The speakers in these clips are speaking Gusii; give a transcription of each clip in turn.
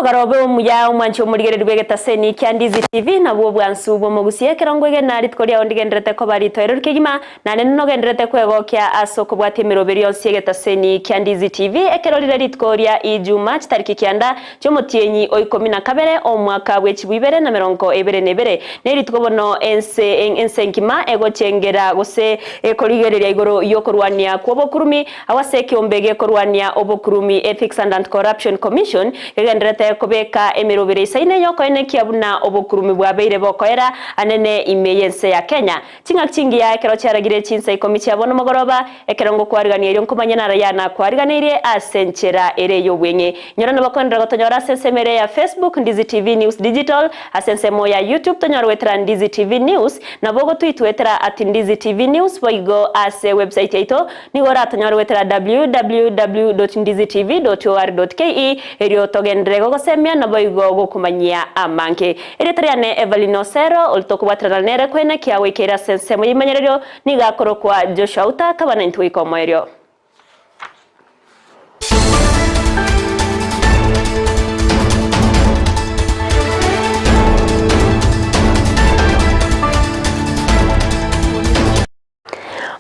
Omogaro obe omuya, omwanchi omorigereria bw'egetaseni kia Ndizi TV, nabwo obwansu bw'omogusia ekero nkwegena rituko riao ndigendererete koba ritoereru kegima, naende nogendererete kwegokia ase okobwatia emeroberi yonsi y'egetaseni kia Ndizi TV ekero rire rituko ria Ijuma chitariki kianda chi'omotienyi o ikomi na kabere omwaka bw'echibu ibere na merongo ebere na ebere. Nerituko bono ense ense engima egochengera gose ekorigereria igoro y'okorwania kw'obokurumi Agwo ase ekeombe gekorwania obokurumi Ethics and Anti-Corruption Commission gegendererete kobeka emerobere isaine y'okoenekia buna obokurumi bwabeire bokoera anene ime y'ense ya Kenya. Ching'aki chingiya ekero chiaragire chinsa ikomi chia bono mogoroba, ekero ngokwarigania erio nkomanya naraya nakwariganeirie ase enchera ere ey'obweng'e. Inyora nabakoenderera gotonyora ase ensemo ere ya Facebook, Ndizi TV News Digital, ase ensemo ya YouTube tonyore goetera Ndizi TV News, nabo ogotwitwetera at Ndizi TV News boigo ase website yaito Nigo oratonyore goetera www.ndizitv.or.ke erio togenderere gogosemia naboigo gokomanyia amange. Erieta riane Evelyn Osero, oria tokobwaterana nere koenekia goika ere ase ensemo y'ebimanyererio, nigo akorokwa Joshua Uta, akaba naintwe goika omoerio.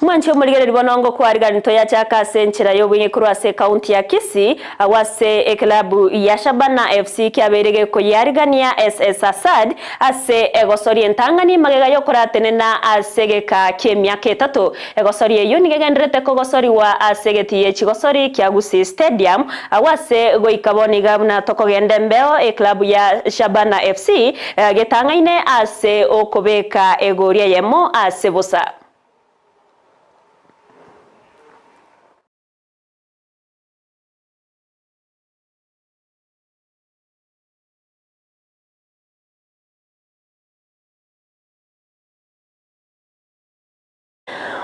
Mwanche omorigereria bono ngokwariganitwe toyachaka ase enchera y'obweng'e korwa ase ekaunti ya Kisii, agwo ase eklabu ya Shabana FC kiabeire gekoyiarigania SS Assad ase egosoria entang'ani magega y'okoratenena ase egeka ki'emiaka etato. Egosoria eyio nigo egendererete kogosorigwa ase egetii y'echigosori kia Gusii Stadium agwo ase goika bono iga buna tokogenda embeo eklabu ya Shabana FC getang'aine ase okobeka egori eyemo ase bosa.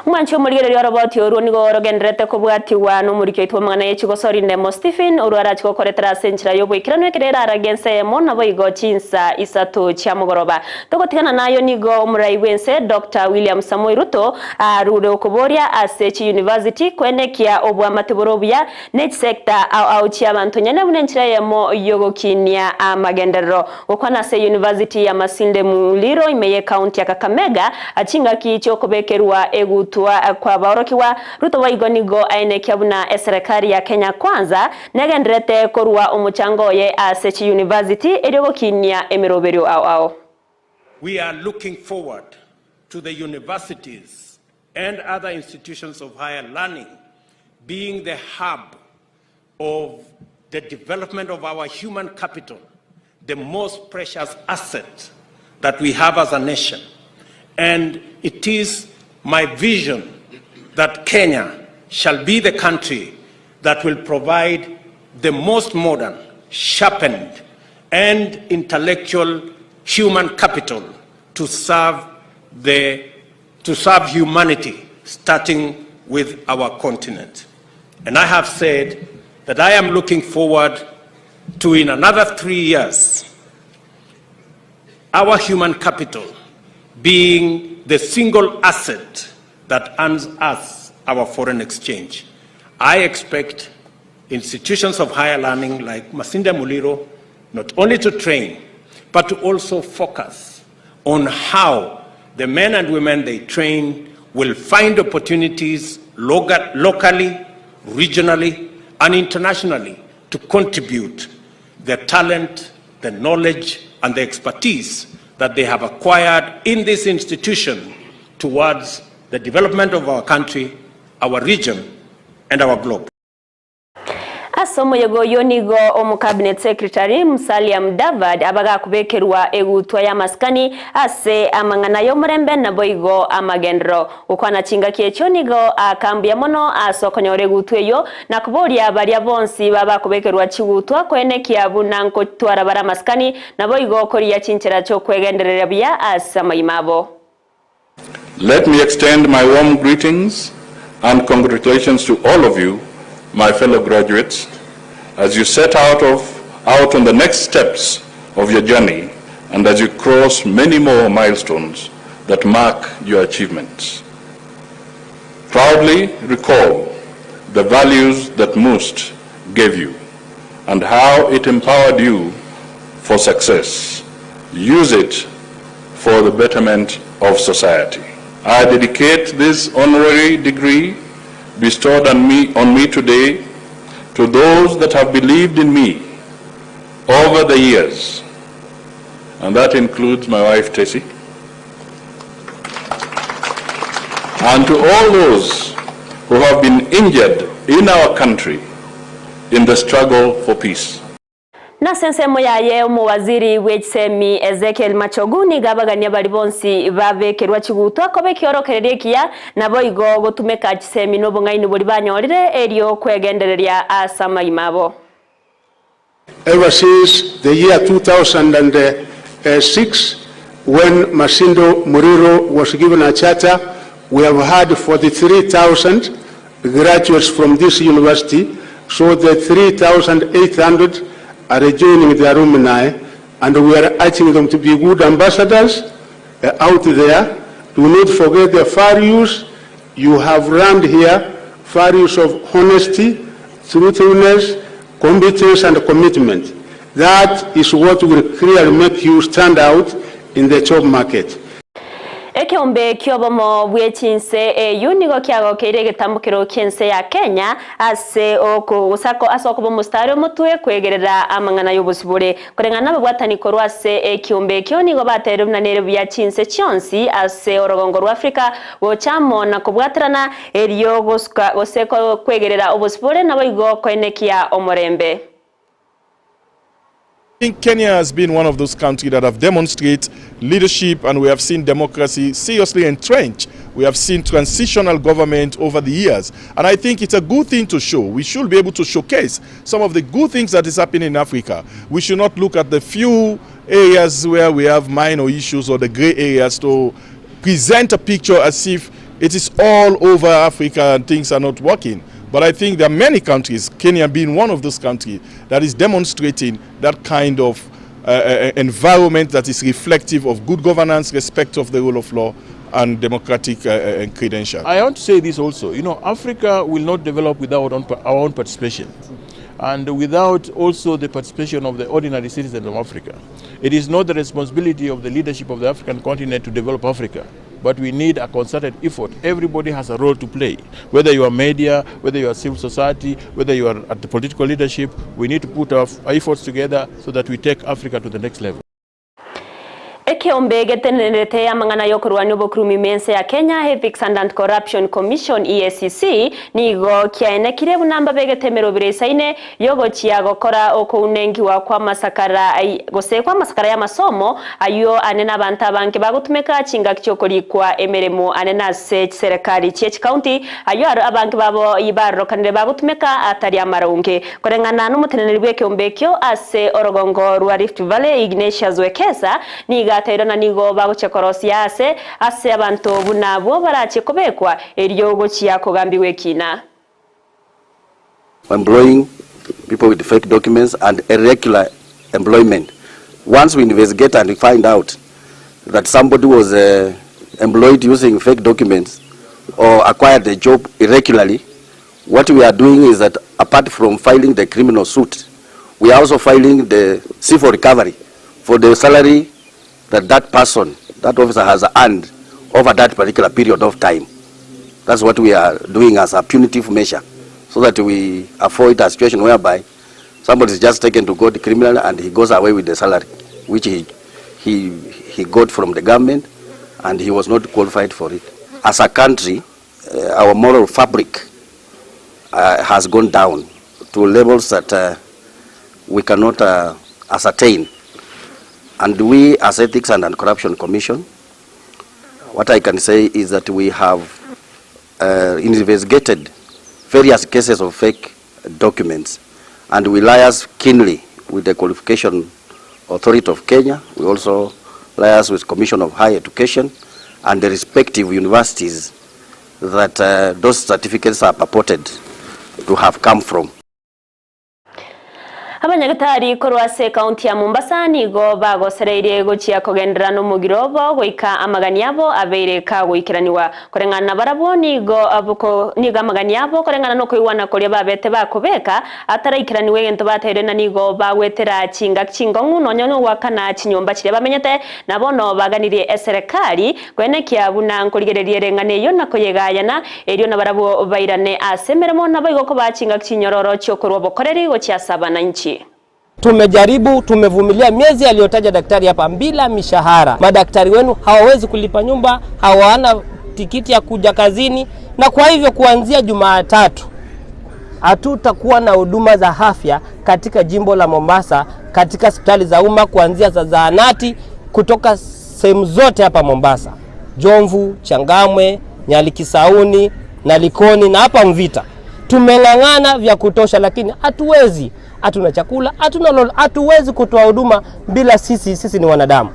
Omwanchi omorigereria oroboti orwo nigo rogendererete kobwatigwa nomoriki oito bw'amang'ana ye chigosori Ndemo Stephen, orwo arache gokoretera ase enchera y'oboikeranu ekero erarage ense eyemo naboigo chinsa isato chia mogoroba. Togotigana nayo nigo omorai bw'ense Doctor William Samoei Ruto arure okoboria ase chiyunivasiti koenekia oboamate bore obuya ne chisecta ao ao chi'abanto nyene buna enchera eyemo y'ogokinia amagenderero. Gokwana ase University ya Masinde Muliro ime y'ecounty ya Kakamega, chingaki chi'okobekerwa egutwa kw'abaorokigwa, Ruto boigo nigo aenekia buna eserekari ya Kenya Kwanza negendererete korua omochango oye ase chiuniversity erio gokinia emeroberio ao ao. We are looking forward to the universities and other institutions of higher learning being the hub of the development of our human capital, the most precious asset that we have as a nation. And it is my vision that Kenya shall be the country that will provide the most modern, sharpened, and intellectual human capital to serve the to serve humanity, starting with our continent. And I have said that I am looking forward to, in another three years, our human capital being the single asset that earns us our foreign exchange. I expect institutions of higher learning like Masinde Muliro not only to train, but to also focus on how the men and women they train will find opportunities locally, regionally, and internationally to contribute their talent, the knowledge, and the expertise that they have acquired in this institution towards the development of our country, our region, and our globe. Ase omoyega oyio nigo Omocabinet Secretary Musalia Mudavadi abagakobekerwa egutwa y'amasikani ase amang'ana y'omorembe naboigo amagenderero. Gokwana chingaki echio nigo aaka mbuya mono ase okonyora egutwa eyio na koboria baria bonsi babakobekerwa chigutwa koenekia buna nkotwara bare amasikani naboigo korigia chinchera chi'okwegendereria buya ase amagima abo. Let me extend my warm greetings and congratulations to all of you, my fellow graduates, as you set out, of, out on the next steps of your journey and as you cross many more milestones that mark your achievements. Proudly recall the values that MUST gave you and how it empowered you for success. Use it for the betterment of society. I dedicate this honorary degree bestowed on me, on me today to those that have believed in me over the years, and that includes my wife Tessie, and to all those who have been injured in our country in the struggle for peace. Nase ensemo yaye omowaziri bwe chisemi Ezekiel Machogu nigo abagania baria bonsi babekerwa chigutwa koba ekiorokererio ekiya naboigo gotumeka chisemi na obong'aini boria banyorire erio kwegendereria ase amagima abo. Ever since the year 2006 when Masindo Muriro was given a charter, we have had 43,000 graduates from this university, so the 3,800 are joining the alumni and we are urging them to be good ambassadors uh, out there. Do not forget the values you have learned here, values of honesty, truthfulness, competence and commitment. That is what will clearly make you stand out in the job market. Ekeombe ki'obomo bwe chinse eyio nigo kiagokeire egetambokero ki'ense ya Kenya ase okogosako ase okoba omositari omotwe kwegerera amang'ana y'obosibore. Koreng'ana nababwatani korwa ase ekiombe ekio nigo bateire buna nere buya chinse chionsi ase orogongo rwa Afrika gocha amo na kobwaterana erio gosuka gose kwegerera obosibore naboigo koenekia omorembe. think Kenya has been one of those countries that have demonstrated leadership and we have seen democracy seriously entrenched. We have seen transitional government over the years. And I think it's a good thing to show. We should be able to showcase some of the good things that is happening in Africa. We should not look at the few areas where we have minor issues or the gray areas to present a picture as if it is all over Africa and things are not working. But I think there are many countries, Kenya being one of those countries, that is demonstrating that kind of uh, uh, environment that is reflective of good governance, respect of the rule of law, and democratic uh, uh credential. I want to say this also. You know, Africa will not develop without our own participation and without also the participation of the ordinary citizens of Africa. It is not the responsibility of the leadership of the African continent to develop Africa but we need a concerted effort. Everybody has a role to play, whether you are media, whether you are civil society, whether you are at the political leadership, we need to put our efforts together so that we take Africa to the next level. Ekeombe getenenerete amang'ana y'okorwania obokurumi ime ense ya Kenya, Ethics and Anti-Corruption Commission, EACC, nigo kiaenekire buna mbabegete emerobero eisaine y'ogochia gokora okounenkiwa kw'amasakara gose kw'amasakara y'amasomo ayio ane nabanto abange bagotumeka chingaki chi'okorikwa emeremo ane nase chiserekari chie chikaunti ayio aro abange babo barorokanire bagotumeka atari amaronge koreng'ana nomoteneneri bw'ekeombe ekio ase orogongo rwa Rift Valley Ignatius Wekesa nigo ateire na nigo bagochia korosia aase ase abanto buna abwo barachie kobekwa erio gochia kogambigwa ekina. Employing people with fake documents and irregular employment. Once we investigate and we find out that somebody was uh, employed using fake documents or acquired the job irregularly, what we are doing is that apart from filing the criminal suit, we are also filing the civil recovery for the salary that that person, that officer has earned over that particular period of time. That's what we are doing as a punitive measure so that we avoid a situation whereby somebody is just taken to court criminal and he goes away with the salary which he, he, he got from the government and he was not qualified for it. As a country, uh, our moral fabric uh, has gone down to levels that uh, we cannot uh, ascertain. And we as Ethics and Anti-Corruption Commission, what I can say is that we have uh, investigated various cases of fake documents and we liaise keenly with the Qualification Authority of Kenya. We also liaise with Commission of Higher Education and the respective universities that uh, those certificates are purported to have come from. Abanyagetari korwa ase ekaunti ya Mombasa nigo bagosereirie gochia kogenderera nomogiro obo goika amagani abo abeire kagoikeranigwa. Koreng'ana nabarabwo nigo nigo amagani abo koreng'ana nokoigwana koria babete bakobeka ataraikeraniwa egento bateire na nigo bagwetera chingaki chingong'u nonya nogoakana chinyomba chiria bamenyete na bono baganirie eserekari Koenekia buna nkorigereria ereng'ana eyio na koyegayana, erio nabarabwo bairane ase emeremo, naboigo kobaa chingaki chinyororo chi'okorua obokoreri gochia ase abananchi. Tumejaribu, tumevumilia miezi aliyotaja daktari hapa bila mishahara. Madaktari wenu hawawezi kulipa nyumba, hawana tikiti ya kuja kazini, na kwa hivyo kuanzia Jumatatu hatutakuwa na huduma za afya katika jimbo la Mombasa, katika hospitali za umma kuanzia za zahanati kutoka sehemu zote hapa Mombasa, Jomvu, Changamwe, Nyalikisauni na Likoni na hapa Mvita. Tumeng'ang'ana vya kutosha, lakini hatuwezi, hatuna chakula, hatuna lolo, hatuwezi kutoa huduma bila sisi. Sisi ni wanadamu.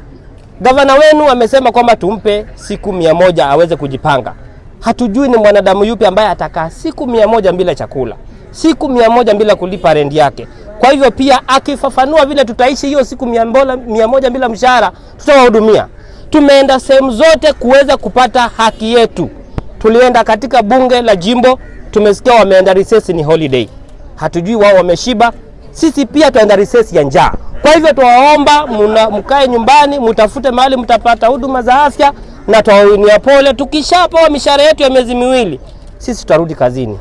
Gavana wenu amesema kwamba tumpe siku 100 aweze kujipanga. Hatujui ni mwanadamu yupi ambaye atakaa siku 100 bila chakula, siku 100 bila kulipa rendi yake. Kwa hivyo pia akifafanua vile tutaishi hiyo siku 100 bila mshahara, tutawahudumia. Tumeenda sehemu zote kuweza kupata haki yetu. Tulienda katika bunge la jimbo, tumesikia wameenda recess, ni holiday. Hatujui wao wameshiba, sisi pia tuenda recess ya njaa. Kwa hivyo twawaomba mkae nyumbani, mtafute mahali mtapata huduma za afya, na twawinia pole. Tukishapewa mishahara yetu ya miezi miwili, sisi tutarudi kazini.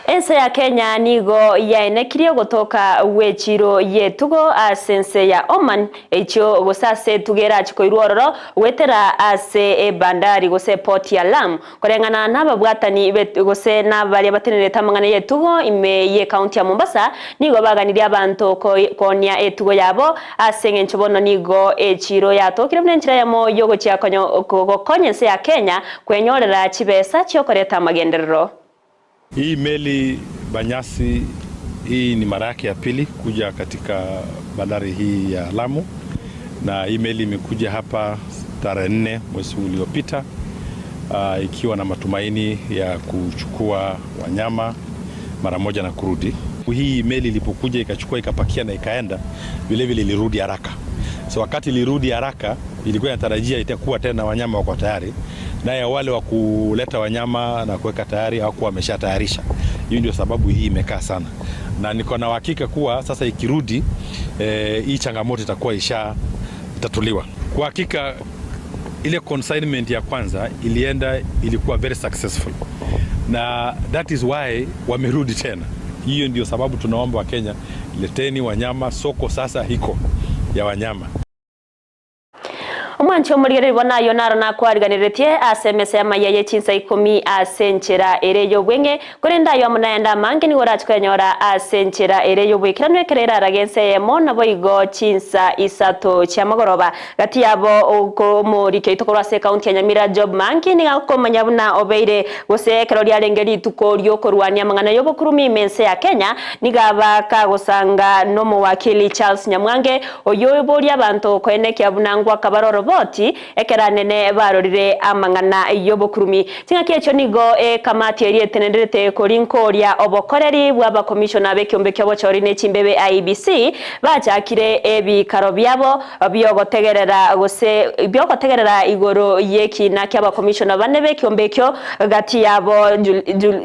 Ense ya Kenya nigo yaenekirie ogotoka gw'echiro y'etugo ase ense ya Oman, echio gose ase etugo erache koirwa ororo goetera ase ebandari gose eport ya Lamu. Koreng'ana nababwatani gose nabaria batenerete amang'ana y'etugo ime y'ecounty ya Mombasa, nigo baganirie abanto koonia etugo yabo ase eng'encho bono nigo echiro yatokire buna enchera eyemo y'ogochia gokonya ense ya Kenya kwenyorera chibesa chiokoreta amagenderero. Hii meli Banyasi hii ni mara yake ya pili kuja katika bandari hii ya Lamu, na hii meli imekuja hapa tarehe 4 mwezi uliopita, ikiwa na matumaini ya kuchukua wanyama mara moja na kurudi. Hii meli ilipokuja ikachukua ikapakia na ikaenda, vilevile ilirudi haraka. So wakati ilirudi haraka, ilikuwa inatarajia itakuwa tena wanyama wako tayari, naye wale wa kuleta wanyama na kuweka tayari hawakuwa wameshatayarisha. Hiyo ndio sababu hii imekaa sana, na niko na uhakika kuwa sasa ikirudi, hii changamoto itakuwa isha tatuliwa. Kwa hakika ile consignment ya kwanza ilienda, ilikuwa very successful, na that is why wamerudi tena. Hiyo ndio sababu tunaomba Wakenya, leteni wanyama, soko sasa hiko ya wanyama. Omwanchi omorigereria bono ayio naro nakwariganeretie ase emesa y'amaiya ye chinsa ikomi ase enchera ere y'obweng'e, korende ayio amo nayande amange nigo orache koyanyora ase enchera ere y'oboikeranu ekero erarage ense eyemo, naboigo chinsa isato chiamagoroba. Gati yabo omoriki oito korwa ase ekaunti ya Nyamira Job Mangi nigo akomanya buna obeire gose ekero riarenge rituko riokorwania amang'ana y'obokurumi ime ense ya Kenya nigo aba kagosanga nomowakili Charles Nyamwange oyio oboria abanto koenekia buna ngwaka bare oroboti ekero anene barorire amang'ana y'obokurumi. Ching'aki echio nigo ekamati eria etenenderete korinkoria obokoreri bw'abakomishona b'ekeombe ki'obochori ne chimbebe IEBC bachakire ebikaro biabo biogotegerera gose biogotegerera igoro y'ekina ki'abakomishona bane b'ekeombe ekio gati yabo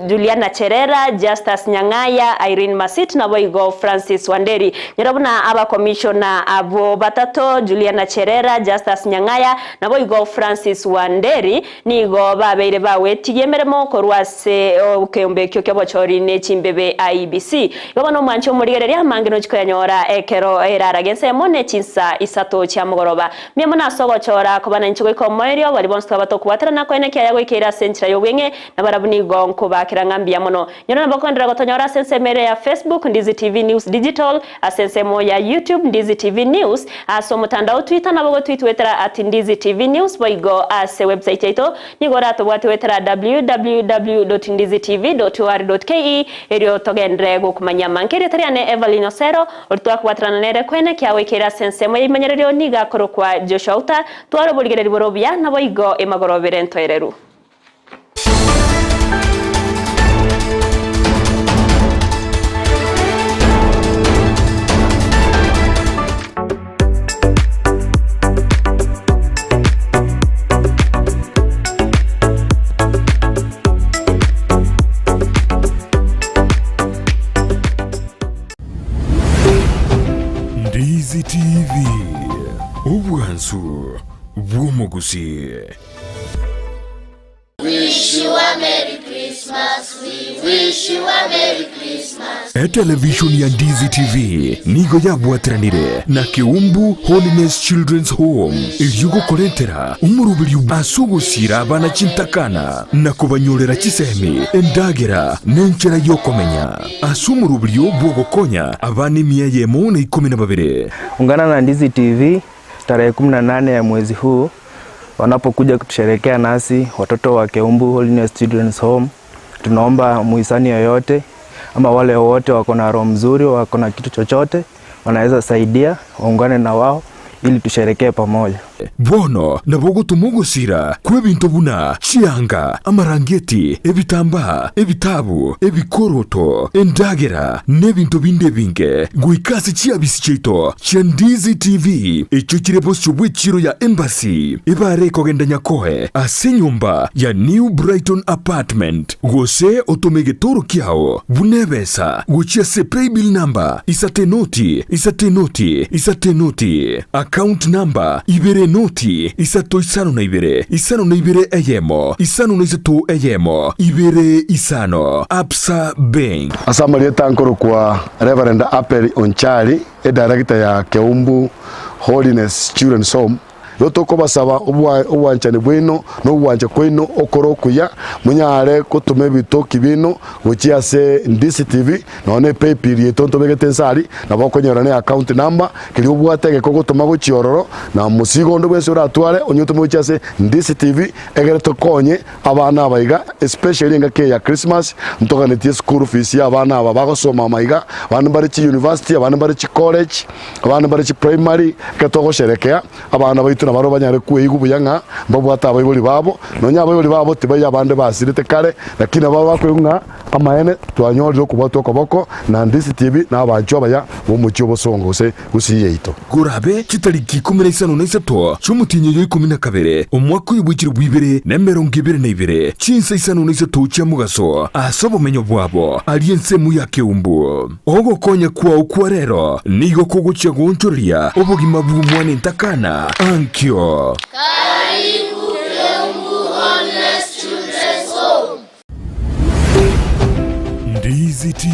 Juliana Cherera, Justus Nyang'aya, Irene Masit naboigo Francis Wanderi. Nyora buna abakomishona abwo batato Juliana Cherera, Justus Nyang'aya naboigo Francis Wanderi nigo babeire bagwetigia emeremo korwa ase ekeombe ekio ki'obochori ne chimbebe IEBC. Igo bono omwanche omorigereria amange nochi koyanyora ekero erarage ensemo ne chinsa isato chia mogoroba. Mbuya mono ase ogochora koba nainche goika omoerio, baria bonsi twaba tokobwaterana koene kiaya goika ere ase enchera y'obweng'e, na barabwo nigo nkobakera ng'a mbuya mono. Nyora nabo koenderera gotonyora ase ensemo ere ya Facebook, Ndizi TV News Digital, ase ensemo ya YouTube, Ndizi TV News, ase omotandao Twitter nabo gotwitwetera at Ndizi TV News, boigo ase website yaito nigo oratobwate goetera www.ndizitv.or.ke erio togenderere gokomanyia amange. Erieta riane Evelyn Osero, oria twakobwaterana nere kwene kiagoikeire ase ensemo y'ebimanyererio nigo akorokwa Joshua Uta, tware oborigereria bore obuya naboigo emagorobere entoereru. Obwansu bw'omogusii. Etelevishoni ya Ndizi TV nigo yabwateranire na Keumbu Holiness Children's Home erio gokorentera omoroberio ase ogosiira abana chintakana na kobanyorera chisemi, endagera, na enchera y'okomenya ase omoroberio bw'ogokonya abana emia eyemo na ikomi na babere. Ungana na Ndizi TV tarehe 18 ya mwezi huu wanapokuja kutusherekea nasi watoto wa Keumbu Holiness Children's Home. Tunaomba muhisani yoyote ama wale wote wako na roho mzuri, wako na kitu chochote wanaweza saidia, waungane na wao ili tusherekee pamoja. Bono nabo ogotoma ogosira kw'ebinto buna chianga, amarangeti, ebitambaa, ebitabu, ebikoroto, endagera, na ebinto binde ebinge, goika ase chiabisi chiaito chia Ndizi TV, echio chire bosio bw'echiiro ya Embassy, ebare ekogenda Nyakoe ase enyomba ya New Brighton Apartment, gose otome egetoro kiao buna ebesa gochia ase paybill number isato enoti, isato enoti, isato enoti, account number ibere enoti, isato isano na ibere, isano na ibere eyemo, isano na isato eyemo, ibere isano, Absa Bank. Ase amarieta nkorokwa Reverend Abel Onchari, edirector ya Keumbu Holiness Children's Home. Igo tokobasaba obwanchani bwaino na ogwancha kwaino okore okuya, monyare gotoma ebitoki biaino gochia ase Ndizi TV, nonya ne paybill yaito ntobegete inse aria, nabo okonyora ne account number, keria obwate egeka ogotoma gochia ororo, na mosigo onde bwensi oratware onye otome gochia ase Ndizi TV, egere tokonye abana aba iga, especially engaki eye ya Christmas, ntoganetie eschool fees ya abana aba bagosoma ama iga, abande mbare chiuniversity, abande mbare chicollege, abande mbare chiprimary, ekero togosherekea, abana baito nabarobwo banyare kweigwa buya ng'a mbabwate abaibori babo, nonya abaibori babo tibaiyo abande basirete kare, lakini nabo bakoigwa ng'a amaene twanyorire okobwatwa okoboko na Ndisi TV na abanchwa abaya b'omochie obosongo gose Gusii yaito. Korabe chitariki ikomi na isano na isato chi'omotienyi oyo ikomi na kabere, omwaka oyo bwe chilifu ibere na emerongo ebere na ibere, chinsa isano na isato chia mogaso, ase obomenyo bwabo aria ensemo ya keumbu. Ogokonya kwao kwa rero nigo kogochia goonchoreria obogima bw'omwana entakana ankio. Karibu Keumbu Holiness Children's Home. Ndizi TV.